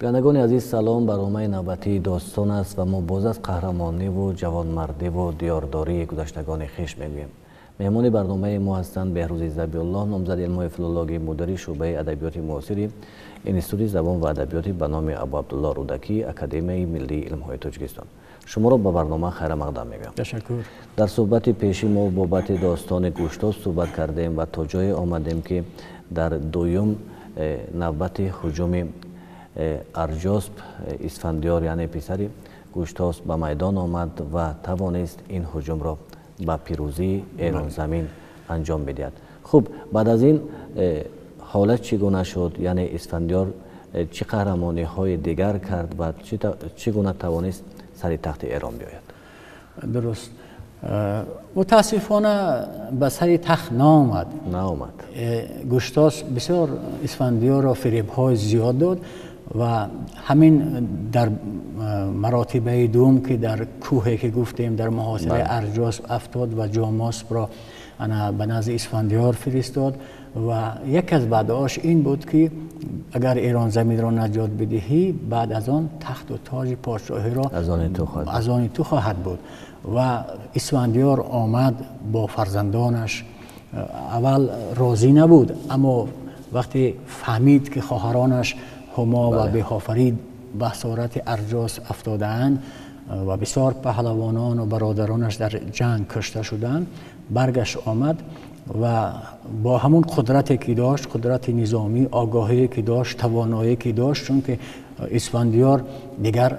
Бинандагони азиз, салом. Барномаи навбатии «Достон» аст ва мо боз аз қаҳрамониву ҷавонмардиву диёрдории гузаштагони хеш мегӯем. Меҳмони барномаи мо ҳастанд Беҳрӯзи Забиуллоҳ, номзади илмҳои филологӣ, мудири шӯъбаи адабиёти муосири Институти забон ва адабиёти ба номи Абу Абдуллоҳ Рӯдакӣ, Академияи миллии илмҳои Тоҷикистон. Шуморо ба барнома хайрамақдам мегӯям. Ташаккур. Дар суҳбати пеши мо бобати достони Гуштосп суҳбат кардем ва то ҷое омадем, ки дар дуюм навбати ҳуҷуми Арҷосп Исфандиёр, яъне писари Гуштосп, ба майдон омад ва тавонист ин ҳуҷумро ба пирӯзии Эронзамин анҷом бидиҳад. Хуб, баъд аз ин ҳолат чӣ гуна шуд? Яъне Исфандиёр чӣ қаҳрамониҳои дигар кард ва чӣ гуна тавонист сари тахти Эрон биёяд? Дуруст, мутаассифона, ба сари тахт наомад. Наомад. Гуштосп бисёр Исфандиёрро фиребҳои зиёд дод ва ҳамин дар маротибаи дуюм, ки дар кӯҳе, ки гуфтем, дар муҳосираи Арҷосп афтод ва Ҷомосбро ана ба назди Исфандиёр фиристод ва яке аз ваъдаҳош ин буд, ки агар Эронзаминро наҷот бидиҳӣ, баъд аз он тахту тоҷи подшоҳиро аз они ту хоҳад буд. Ва Исфандиёр омад бо фарзандонаш. Аввал розӣ набуд, аммо вақте фаҳмид, ки хоҳаронаш Ҳумо ва Беҳофарид ба асорати Арҷос афтодаанд ва бисёр паҳлавонону бародаронаш дар ҷанг кушта шуданд, баргашт, омад ва бо ҳамун қудрате, ки дошт, қудрати низомӣ, огоҳие, ки дошт, тавоноие, ки дошт, чунки Исфандиёр дигар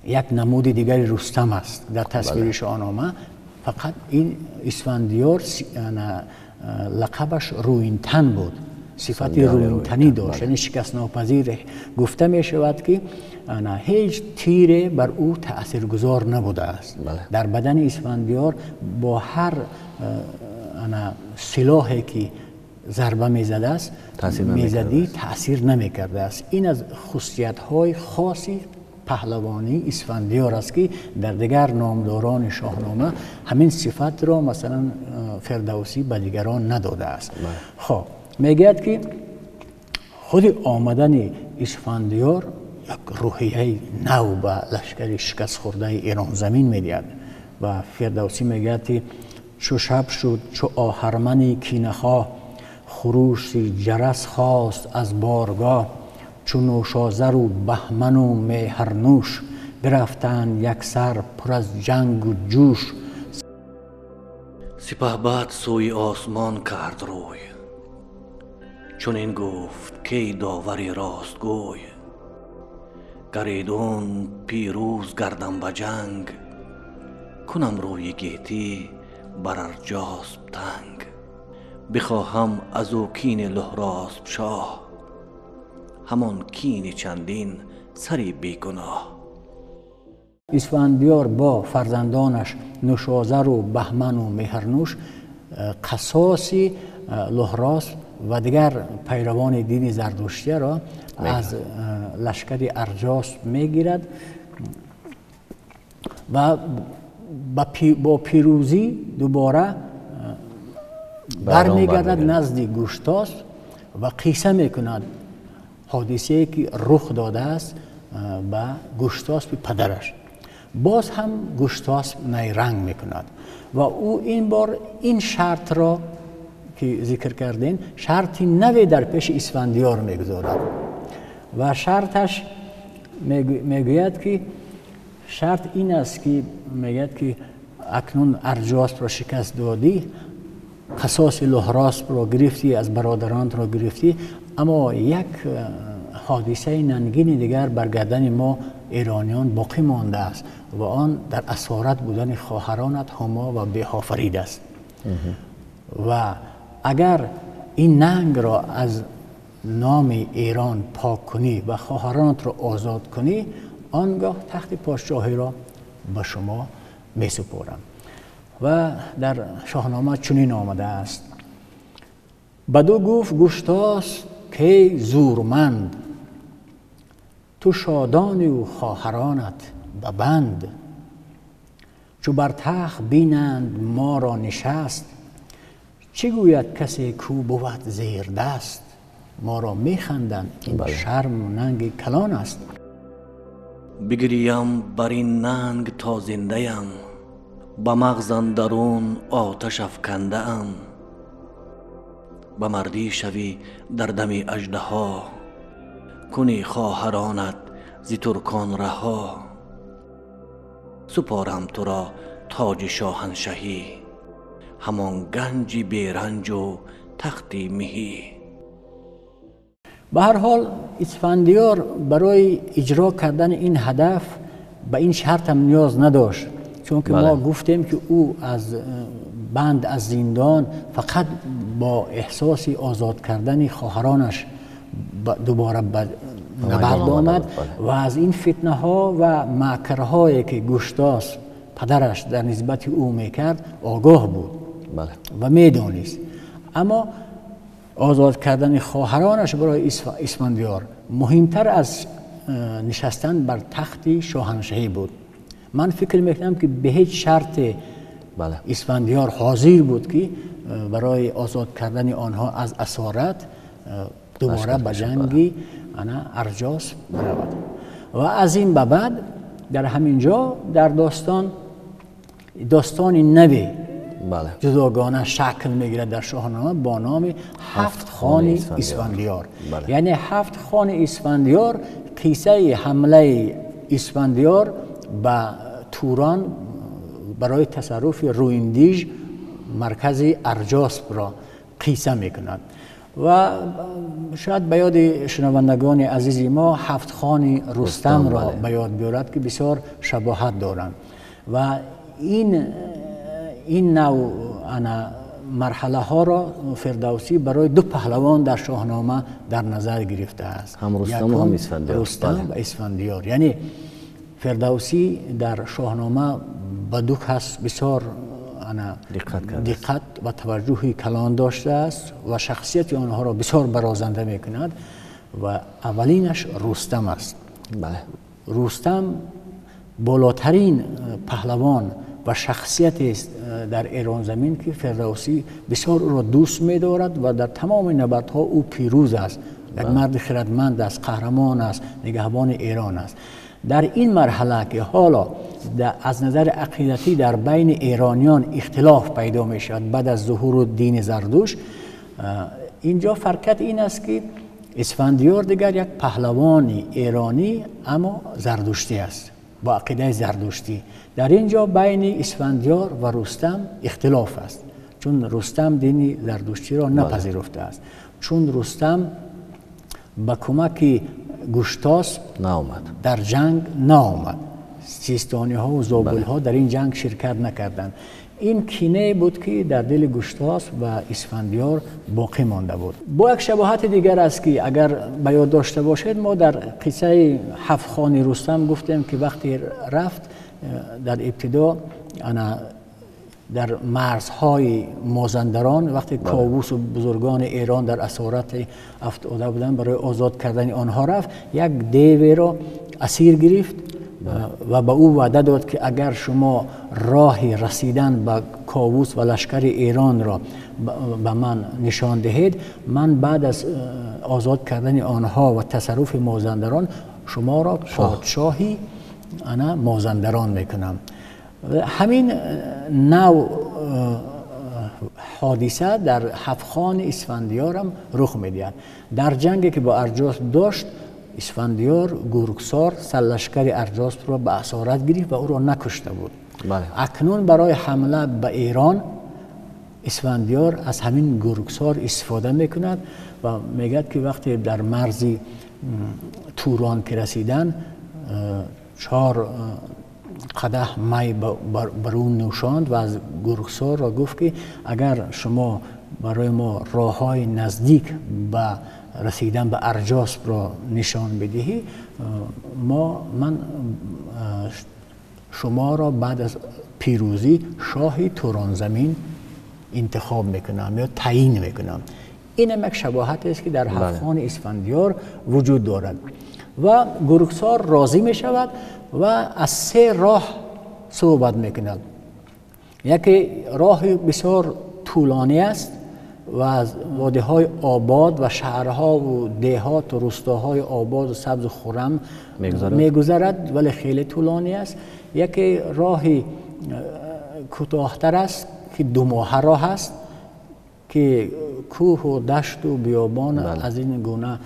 як намуди дигари Рустам аст дар тасвири Шоҳнома. Фақат ин Исфандиёр лақабаш Рӯинтан буд, сифати рӯинтанӣ дошт, яъне шикастнопазир. Гуфта мешавад, ки ҳеҷ тире бар ӯ таъсиргузор набудааст. Дар бадани Исфандиёр бо ҳар силоҳе, ки зарба мезадааст, мезадӣ, таъсир намекардааст. Ин аз хусусиятҳои хоси паҳлавонии Исфандиёр аст, ки дар дигар номдорони Шоҳнома ҳамин сифатро, масалан, Фирдавсӣ ба дигарон надодааст. Хоб, мегӯяд, ки худи омадани Исфандиёр як рӯҳияи нав ба лашкари шикастхӯрдаи Эронзамин медиҳад. Ва Фирдавсӣ мегӯяд, ки чу шаб шуд, чу оҳармани кинахоҳ, хурӯши ҷарас хост аз боргоҳ, чу Нӯшозару Баҳману Меҳрнӯш бирафтанд яксар пур аз ҷангу ҷӯш. Сипаҳбад сӯи осмон кард рӯй, чунин гуфт: «Кей довари ростгӯй, гар идун пирӯз гардам ба ҷанг, кунам рӯи гетӣ бар Арҷосп танг. Бихоҳам аз ӯ кини Луҳросп шоҳ, ҳамон кини чандин сари бегуноҳ». Исфандиёр бо фарзандонаш Нӯшозару Баҳману Меҳрнӯш қасоси Луҳросп ва дигар пайравони дини зардуштияро аз лашкари Арҷосп мегирад ва бо пирӯзӣ дубора бармегардад назди Гуштосп ва қисса мекунад ҳодисае, ки рух додааст, ба Гуштоспи падараш. Боз ҳам Гуштосп найранг мекунад ва ӯ ин бор ин шартро, ки зикр кардем, шарти наве дар пеши Исфандиёр мегузорад. Ва шарташ мегӯяд, ки шарт ин аст, ки мегӯяд, ки акнун Арҷоспро шикаст додӣ, қасоси Луҳроспро гирифтӣ, аз бародаронтро гирифтӣ, аммо як ҳодисаи нангини дигар бар гардани мо эрониён боқӣ мондааст ва он дар асорат будани хоҳаронат Ҳумо ва Беҳофарид аст. Ва агар ин нангро аз номи Эрон пок кунӣ ва хоҳаронатро озод кунӣ, он гоҳ тахти подшоҳиро ба шумо месупорам. Ва дар Шоҳнома чунин омадааст: бадӯ гуфт Гуштосп: «Кей зӯрманд, ту шодониву хоҳаронат ба банд. Чу бар тахт бинанд моро нишаст, чӣ гӯяд касе, кӯ бувад зердаст?» Моро механданд. Ин шарму нанги калон аст. Бигирям бар ин нанг то зиндаям, ба мағз андарун оташ афкандаам. Ба мардӣ шавӣ дар дами аждаҳо, кунӣ хоҳаронат зи туркон раҳо. Супорам туро тоҷи шоҳаншаҳӣ, ҳамон ганҷи беранҷу тахти миҳӣ. Ба ҳар ҳол Исфандиёр барои иҷро кардани ин ҳадаф ба ин шарт ҳам ниёз надошт, чунки мо гуфтем ки ӯ аз банд, аз зиндон фақат бо эҳсоси озод кардани хоҳаронаш дубора ба набард омад ва аз ин фитнаҳо ва макрҳое ки Гуштосп падараш дар нисбати ӯ мекард огоҳ буд ва медонист. Аммо озод кардани хоҳаронаш барои Исфандиёр муҳимтар аз нишастан бар тахти шоҳаншаҳӣ буд. Ман фикр мекунам ки ба ҳеҷ шарте Исфандиёр ҳозир буд ки барои озод кардани онҳо аз асорат дубора ба ҷанги Арҷосп биравад. Ва аз ин ба баъд дар ҳамин ҷо дар достони наве ҷудогона шакл мегирад дар Шоҳнома бо номи Ҳафт хони Исфандиёр. Яъне Ҳафт хони Исфандиёр қиссаи ҳамлаи Исфандиёр ба Турон барои тасарруфи Рӯиндиж, маркази Арҷоспро қисса мекунад. Ва шояд ба ёди шунавандагони азизи мо Ҳафт хони Рустамро ба ёд биёрад ки бисёр шабоҳат доранд. Ва ин нав марҳалаҳоро Фирдавсӣ барои ду паҳлавон дар Шоҳнома дар назар гирифтааст. Ҳам Рустам ва ҳам Исфандиёр. Рустам ва Исфандиёр. Яъне Фирдавсӣ дар Шоҳнома ба ду кас бисёр диққат ва таваҷҷӯҳи калон доштааст ва шахсияти онҳоро бисёр барозанда мекунад ва аввалинаш Рустам аст. Рустам болотарин паҳлавон ва шахсиятест дар Эронзамин ки Фирдавсӣ бисёр ӯро дӯст медорад ва дар тамоми набардҳо ӯ пирӯз аст. Як марди хирадманд аст, қаҳрамон аст, нигаҳбони Эрон аст. Дар ин марҳала ки ҳоло аз назари ақидатӣ дар байни эрониён ихтилоф пайдо мешавад баъд аз зуҳуру дини Зардуш, инҷо фарқият ин аст ки Исфандиёр дигар як паҳлавони эронӣ аммо зардуштӣ аст, бо ақидаи зардуштӣ. Дар ин ҷо байни Исфандиёр ва Рустам ихтилоф аст, чун Рустам дини зардуштиро напазируфтааст, чун Рустам ба кӯмаки Гуштосп дар ҷанг наомад, систониҳо ва зобулҳо дар ин ҷанг ширкат накарданд. Ин кинае буд ки дар дили Гуштосп ва Исфандиёр боқӣ монда буд. Бо як шабоҳати дигар аст ки агар ба ёд дошта бошед, мо дар қиссаи Ҳафт хони Рустам гуфтем ки вақте рафт дар ибтидо дар марзҳои Мозандарон, вақте Ковус ва бузургони Эрон дар асорат афтода буданд, барои озод кардани онҳо рафт, як деверо асир гирифт ва ба ӯ ваъда дод ки агар шумо роҳи расидан ба Ковус ва лашкари Эронро ба ман нишон диҳед, ман баъд аз озод кардани онҳо ва тасарруфи Мозандарон шуморо подшоҳи Мозандарон мекунам. Ҳамин нав ҳодиса дар Ҳафт хони Исфандиёр ҳам рух медиҳад. Дар ҷанге ки бо Арҷосп дошт, Исфандиёр Гургсор сарлашкари Арҷоспро ба асорат гирифт ва ӯро накушта буд. Акнун барои ҳамла ба Эрон Исфандиёр аз ҳамин Гургсор истифода мекунад ва мегӯяд ки вақте дар марзи Турон ки расиданд, 4 қадаҳ май бар ӯ нӯшонд ва аз Гургсорро гуфт ки агар шумо барои мо роҳҳои наздик ба расидан ба Арҷоспро нишон бидиҳӣ, ман шуморо баъд аз пирӯзӣ шоҳи Туронзамин интихоб мекунам ё таъйин мекунам. Инам як шабоҳатест ки дар Ҳафт хони Исфандиёр вуҷуд дорад. Ва Гургсор розӣ мешавад ва аз 3 роҳ суҳбат мекунад. Яке роҳи бисёр тӯлонӣ аст ва аз водиҳои обод ва шаҳрҳо ва деҳот ва рустоҳои обод ва сабзу хуррам мегузарад, вале хеле тӯлонӣ аст. Яке роҳи кӯтоҳтар аст ки 2 моҳа роҳ аст ки кӯҳу дашту биёбон аз ин гуна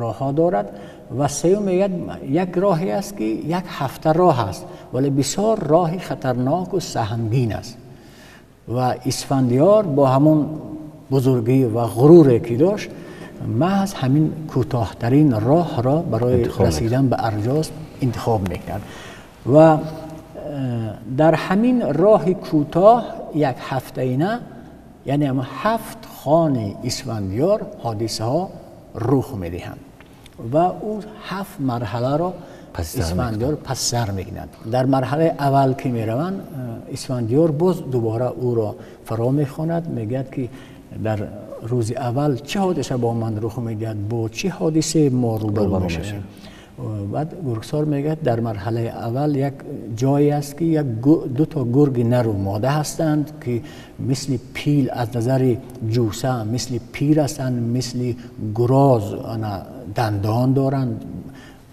роҳҳо дорад. Ва сеюм мегӯяд як роҳе аст ки 1 ҳафта роҳ аст, вале бисёр роҳи хатарнок ва саҳмгин аст. Ва Исфандиёр бо ҳамон бузургӣ ва ғуруре ки дошт маҳз ҳамин кӯтоҳтарин роҳро барои расидан ба Арҷосп интихоб мекард. Ва дар ҳамин роҳи кӯтоҳ 1 ҳафтаина, яъне 7 хони Исфандиёр ҳодисаҳо рух медиҳанд ва ӯ 7 марҳаларо Исфандиёр пас сар мекунад. Дар марҳалаи аввал ки мераванд, Исфандиёр боз дубора ӯро фаро мехонад, мегӯяд ки дар рӯзи аввал чӣ ҳодиса бо ман рух медиҳад, бо чӣ ҳодисае мо рӯбарӯ мешавем. Баъд Гургсор мегӯяд дар марҳалаи аввал як ҷое аст ки 2 то гурги нару мода ҳастанд ки мисли пил аз назари ҷуса мисли пир ҳастанд, мисли гуроз дандон доранд,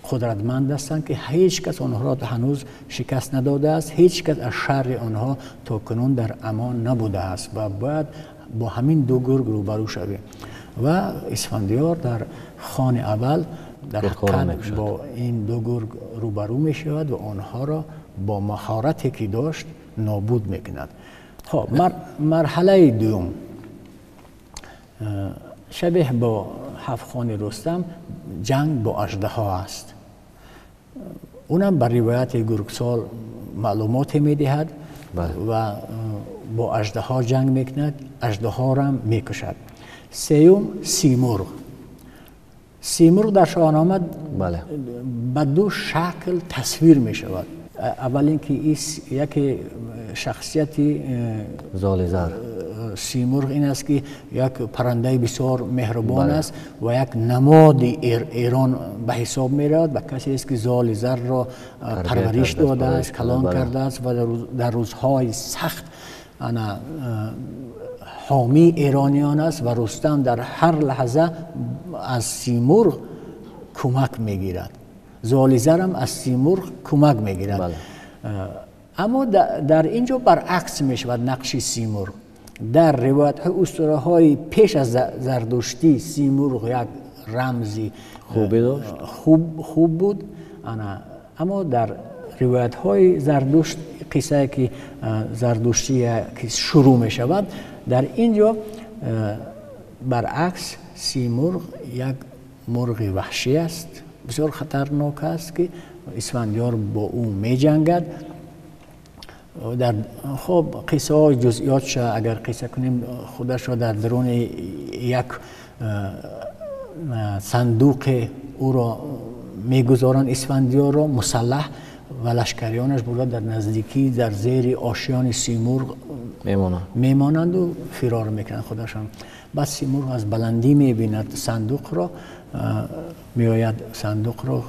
қудратманд ҳастанд ки ҳеҷ кас онҳоро ҳанӯз шикаст надодааст, ҳеҷ кас аз шарри онҳо то кунун дар амон набудааст ва бояд бо ҳамин 2 гург рӯбарӯ шавем. Ва Исфандиёр дар хони аввал дар ҳақиқат бо ин 2 гург рӯбарӯ мешавад ва онҳоро бо маҳорате ки дошт нобуд мекунад. Хоб, марҳалаи дуюм шабеҳ бо 7 хони Рустам ҷанг бо аждаҳо аст. Унам ба ривояти Гургсол маълумоте медиҳад ва бо аждаҳо ҷанг мекунад, аждаҳоро мекушад. Сеюм Симурғ. Симурғ дар Шоҳнома ба 2 шакл тасвир мешавад. Аввал ин ки яке шахсияти Золизар Симурғ ин аст ки як паррандаи бисёр меҳрубон аст ва як намоди Эрон ба ҳисоб меравад ва касе аст ки Золизарро парвариш додааст, калон кардааст ва дар рӯзҳои сахт ҳомии эрониён аст ва Рустам дар ҳар лаҳза аз Симурғ кӯмак мегирад. Золизарам аз Симурғ кӯмак мегирад. Аммо дар ин ҷо баръакс мешавад нақши Симурғ. Дар ривоятҳои устураҳои пеш аз Зардуштӣ Симурғ як рамзи хуб буд, аммо дар ривоятҳои Зардушт қиссае ки Зардуштӣ шурӯъ мешавад, дар ин ҷо баръакс Симурғ як мурғи ваҳшӣ аст, бисёр хатарнок аст ки Исфандиёр бо ӯ меҷангад. Дар хоб қиссаҳои ҷузъиётша агар қисса кунем, худашро дар даруни як сандуқе ӯро мегузоранд, Исфандиёрро мусаллаҳ ва лашкариёнаш бурда дар наздикӣ дар зери ошиёни Симурғ мемонанду фирор мекунанд худашон. Баъд Симурғ аз баландӣ мебинад сандуқро, меояд сандуқро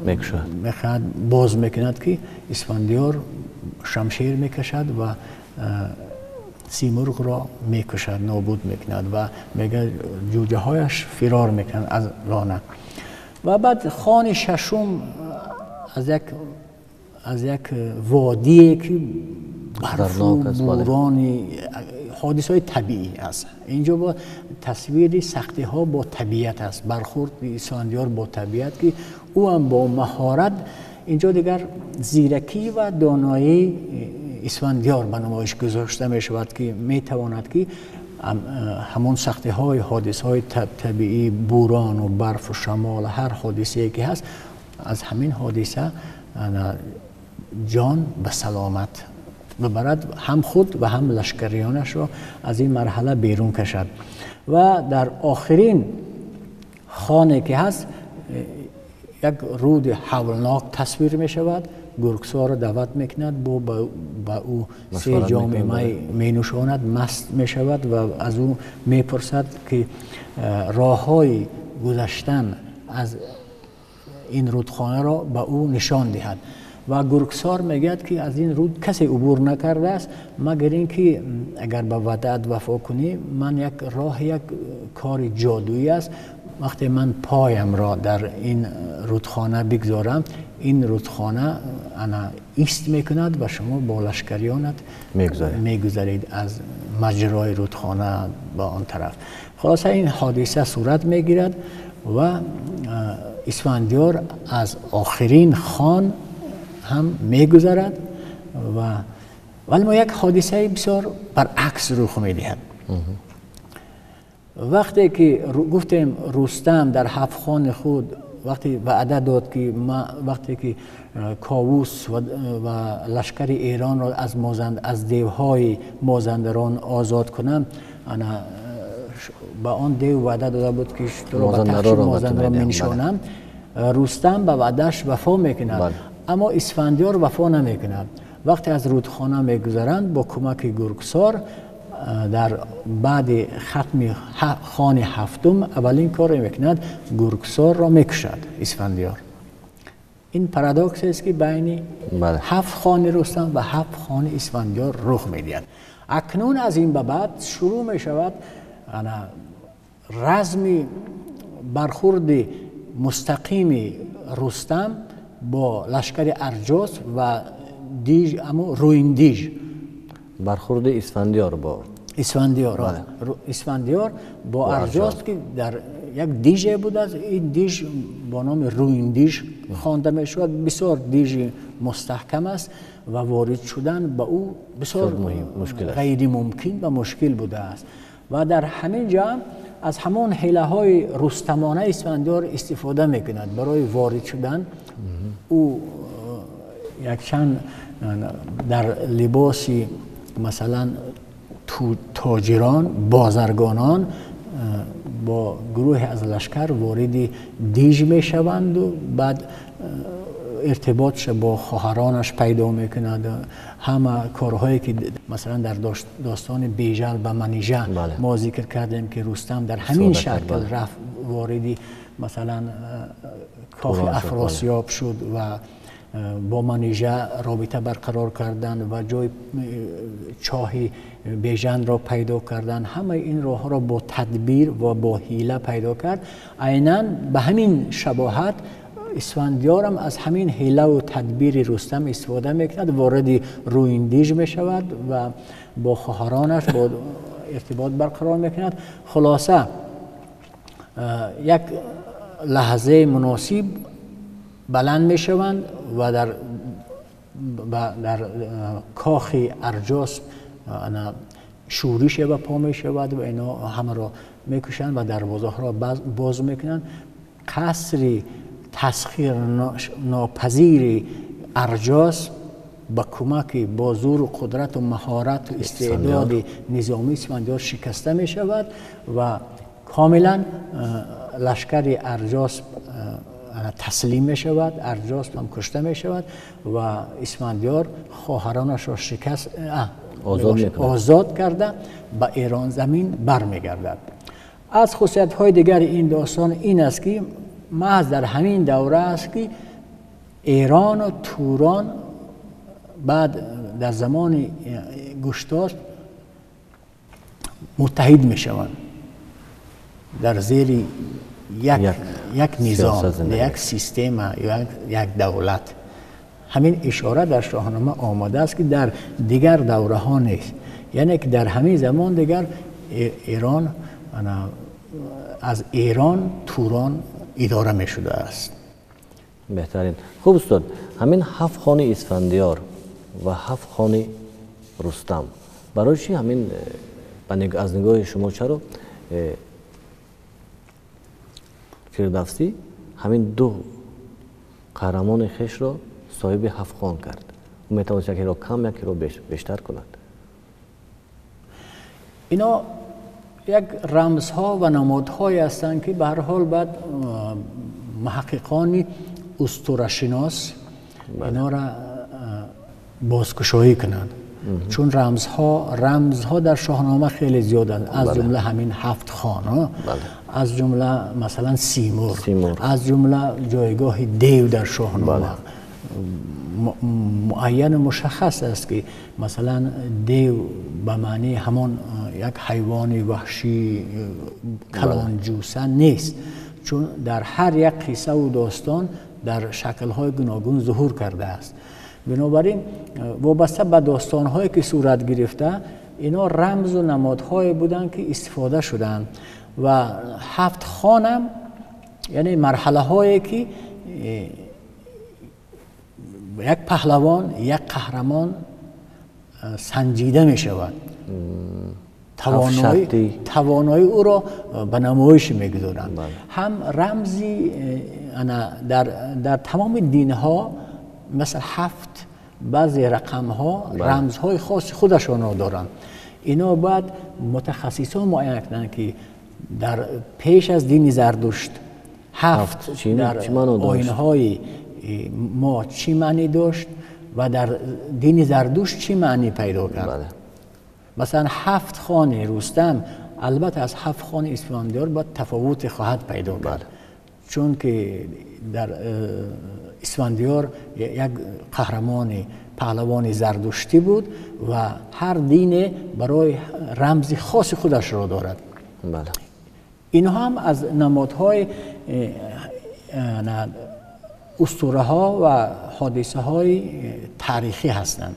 мехоҳад боз мекунад ки Исфандиёр шамшер мекашад ва Симурғро мекушад, нобуд мекунад ва мегӯяд ҷуҷаҳояш фирор мекунанд аз лона. Ва баъд хони шашум аз як водие ки барфу бурони ҳодисаҳои табиӣ аст. Инҷо бо тасвири сахтиҳо бо табиат аст, бархурди Исфандиёр бо табиат ки ӯ ҳам бо маҳорат инҷо дигар зиракӣ ва доноии Исфандиёр ба намоиш гузошта мешавад ки метавонад ки ҳамон сахтиҳои ҳодисаҳои табиӣ, бурону барфу шамол, ҳар ҳодисае ки ҳаст, аз ҳамин ҳодиса ҷон ба саломат бибарад, ҳам худ ва ҳам лашкариёнашро аз ин марҳала берун кашад. Ва дар охирин хоне ки ҳаст, як руди ҳавлнок тасвир мешавад. Гургсорро даъват мекунад, ба ӯ 3 ҷоми май менӯшонад, маст мешавад ва аз ӯ мепурсад ки роҳҳои гузаштан аз ин рудхонаро ба ӯ нишон диҳад. Ва Гургсор мегӯяд, ки аз ин руд касе убур накардааст, магар ин ки агар ба ваъдаат вафо кунӣ, ман як роҳ, як кори ҷодуӣ аст. Вақте ман поямро дар ин рудхона бигзорам, ин рудхона ана ист мекунад ва шумо бо лашкариёнат мегузаред аз маҷрои рудхона ба он тараф. Хулоса ин ҳодиса сурат мегирад ва Исфандиёр аз охирин хон ҳам мегузарад ва вале мо як ҳодисаи бисёр баръакс рух медиҳад. Вақте ки гуфтем Рустам дар ҳафт хони худ вақте ваъда дод, ки вақте ки Ковус ва лашкари Эронро аз девҳои Мозандарон озод кунам, ана ба он дев ваъда дода буд, ки туро ба тахти Мозандарон менишонам. Рустам ба ваъдааш вафо мекунад, аммо Исфандиёр вафо намекунад. Вақте аз рудхона мегузаранд бо кӯмаки Гургсор, дар баъди хатми хони ҳафтум аввалин коре мекунад, Гургсорро мекушад Исфандиёр. Ин парадокс аст, ки байни ҳафт хони Рустам ва ҳафт хони Исфандиёр рух медиҳад. Акнун аз ин ба баъд шурӯъ мешавад разми бархурди мустақими Рустам бо лашкари Арҷос ва диж, амо Рӯиндиж. Бархурди Исфандиёр бо Исфандиёр бо Арҷос, ки дар як диже будааст. Ин диж бо номи Рӯиндиж хонда мешавад. Бисёр дижи мустаҳкам аст ва ворид шудан ба ӯ бисёр ғайримумкин ва мушкил будааст. Ва дар ҳамин ҷо аз ҳамон ҳилаҳои рустамона Исфандиёр истифода мекунад барои ворид шудан. Ӯ якчанд дар либоси масалан тоҷирон, бозаргонон бо гурӯҳе аз лашкар вориди диж мешаванду баъд иртиботш бо хоҳаронаш пайдо мекунад. Ҳама корҳое ки масалан дар достони Бежал ба Манижа мо зикр кардем, ки Рустам дар ҳамин шакл рафт вориди масалан кохи Афросиёб шуд ва бо Манижа робита барқарор кардан ва ҷои чоҳи Бежанро пайдо кардан. Ҳамаи ин роҳҳоро бо тадбир ва бо ҳила пайдо кард. Айнан ба ҳамин шабоҳат Исфандиёрам аз ҳамин ҳилаву тадбири Рустам истифода мекунад, вориди Рӯиндиж мешавад ва бо хоҳаронаш бо иртибот барқарор мекунад. Хулоса як лаҳзаи муносиб баланд мешаванд ва дар кохи Арҷос шӯрише ба по мешавад ва ино ҳамаро мекушанд ва дарвозаҳоро боз мекунанд. Қасри тасхир нопазири Арҷос ба кӯмаки бо зуру қудрату маҳорату истеъдоди низомии Исфандиёр шикаста мешавад ва комилан лашкари Арҷос таслим мешавад, Арҷос ҳам кушта мешавад ва Исфандиёр хоҳаронашро шикаст озод карда ба Эрон замин бармегардад. Аз хусусиятҳои дигари ин достон ин аст, ки маҳз дар ҳамин давра аст, ки Эрону Турон баъд дар замони Гуштосп муттаҳид мешаванд дар зери як низом, як система, як давлат. Ҳамин ишора дар Шоҳнома омадааст, ки дар дигар давраҳо нест. Яъне ки дар ҳамин замон дигар Эрон аз Эрон Турон идора мешудааст. Беҳтарин. Хуб устод, ҳамин ҳафт хони Исфандиёр ва ҳафт хони Рустам барои чӣ ҳамин аз нигоҳи шумо чаро Фирдавсӣ ҳамин ду қаҳрамони хешро соҳиби ҳафт хон кард? Ӯ метавонист якеро кам, якеро бештар кунад. Ино як рамзҳо ва намодҳое ҳастанд, ки ба ҳар ҳол баъд муҳаққиқони устурашинос инора бозкушоӣ кунанд, чун рамзҳо дар Шоҳнома хеле зиёданд. Аз ҷумла ҳамин ҳафт хон, аз ҷумла масалан Симурғ, аз ҷумла ҷойгоҳи дев дар Шоҳнома, муайяну мушаххас аст, ки масалан дев ба маънии ҳамон як ҳайвони ваҳшӣ калонҷуса нест, чун дар ҳар як қиссаву достон дар шаклҳои гуногун зуҳур кардааст. Бинобар ин вобаста ба достонҳое ки сурат гирифта, ино рамзу намодҳое буданд, ки истифода шуданд. Ва ҳафт хонам яъне марҳалаҳое ки як паҳлавон, як қаҳрамон санҷида мешавад, тавоноии ӯро ба намоиш мегузоранд. Ҳам рамзи дар тамоми динҳо масал ҳафт баъзе рақамҳо рамзҳои хоси худашонро доранд. Ино бояд мутахассисон муайян кунанд, ки дар пеш аз дини Зардушт ҳафт дар оинҳои мо чӣ маънӣ дошт ва дар дини Зардушт чӣ маънӣ пайдо кард. Масалан ҳафт хони Рустам албатта аз ҳафт хони Исфандиёр бояд тафовуте хоҳад пайдо кард, чунки дар Исфандиёр як қаҳрамони паҳлавони зардуштӣ буд ва ҳар дине барои рамзи хоси худашро дорад. Инҳо ҳам аз намодҳои устураҳо ва ҳодисаҳои таърихӣ ҳастанд.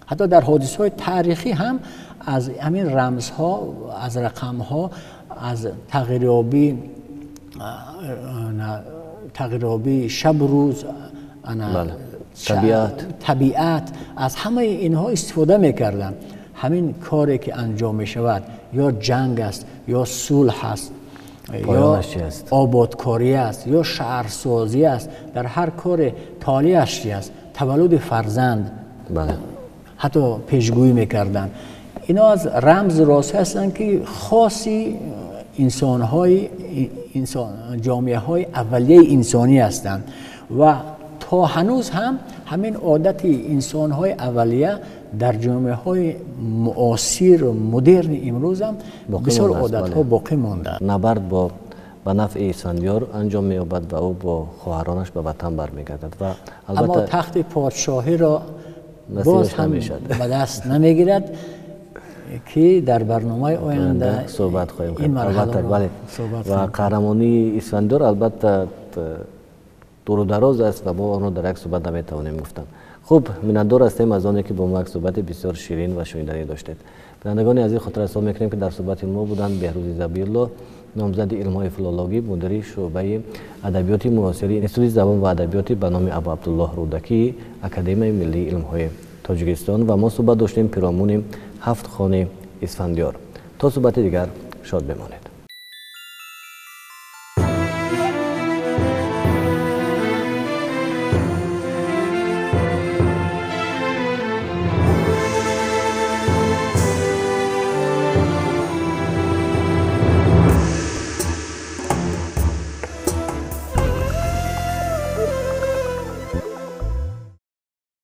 Ҳатто дар ҳодисаҳои таърихӣ ҳам аз ҳамин рамзҳо, аз рақамҳо, аз тағйирёбии шабу рӯз, табиат, аз ҳамаи инҳо истифода мекарданд. Ҳамин коре ки анҷом мешавад ё ҷанг аст, ё сулҳ аст, ё ободкорӣ аст, ё шаҳрсозӣ аст, дар ҳар коре толеаш чи аст, таваллуди фарзанд ҳатто пешгӯӣ мекарданд. Ино аз рамзу розҳо ҳастанд, ки хоси инсонҳои ҷомеаҳои аввалияи инсонӣ ҳастанд ва то ҳанӯз ҳам ҳамин одати инсонҳои аввалия дар ҷомеаҳои муосиру модерни имрӯз ҳам бисёр одатҳо боқӣ мондаанд. Набард ба нафъи Исфандиёр анҷом меёбад ва ӯ бо хоҳаронаш ба ватан бармегардад ва аммо тахти подшоҳиро боз ҳам ба даст намегирад, ки дар барномаи оянда суҳбат хоҳем кард. Албатта, бале. Ва қаҳрамонии Исфандиёр албатта дуру дароз аст ва мо онро дар як суҳбат наметавонем гуфтан. Хуб, миннатдор ҳастем аз оне ки бо мо як суҳбати бисёр ширин ва шуниданӣ доштед. Бинандагони азиз, хотиррасон мекунем, ки дар суҳбати мо буданд Беҳрӯзи Забиулло, номзади илмҳои филологӣ, мудири шӯъбаи адабиёти муосири Институти забон ва адабиёти ба номи Абу Абдуллоҳ Рӯдакӣ, Академияи миллии илмҳои Тоҷикистон, ва мо суҳбат доштем пиромуни ҳафт хони Исфандиёр. То суҳбати дигар шод бимонед.